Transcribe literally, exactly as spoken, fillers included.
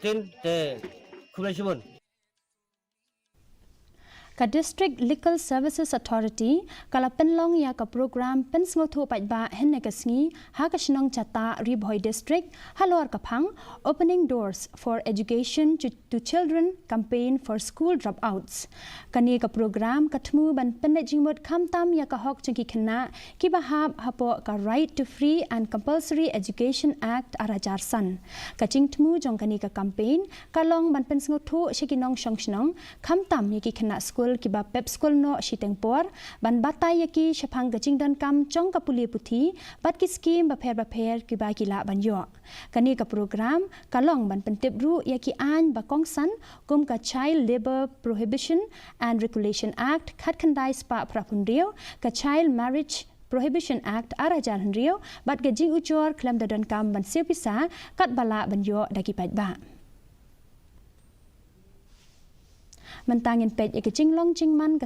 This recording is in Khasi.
Tin te khublei shibun. Ka District Legal Services Authority ka la pynlong ïa ka program pynsngewthuh paidbah hynne ka sngi ha ka shnong Chatta, Ri Bhoi District, halor ka phang Opening Doors for Education to, to Children Campaign for School Dropouts. Kane ka program ka thmu ban pynleit jingmut khamtam ïa ka hok jong ki khynnah kiba hap hapoh ka Right to Free and Compulsory Education Act ar hajar san. Ka jingthmu jong kane ka campaign ka long ban pynsngewthuh sha ki nongshong shnong, khamtam ïa ki khynnah skul kiba pep skul noh shiteng por, ban batai ïa ki shaphang ka jingdonkam jong ka pule puthi bad ki skim bapher bapher kiba ki lah ban ïoh. Kane ka program ka long ban pyntip ruh ïa ki aiñ ba kongsan kum ka Child Labour Prohibition and Regulation Act khatkhyndai spah phra phew hynriew, ka Child Marriage Prohibition Act ar hajar hynriew bad ka jingujor khlem da donkam ban siew pisa katba lah ban ïoh da ki paidbah. Mynta ngin peit ïa ka jinglong jingman ka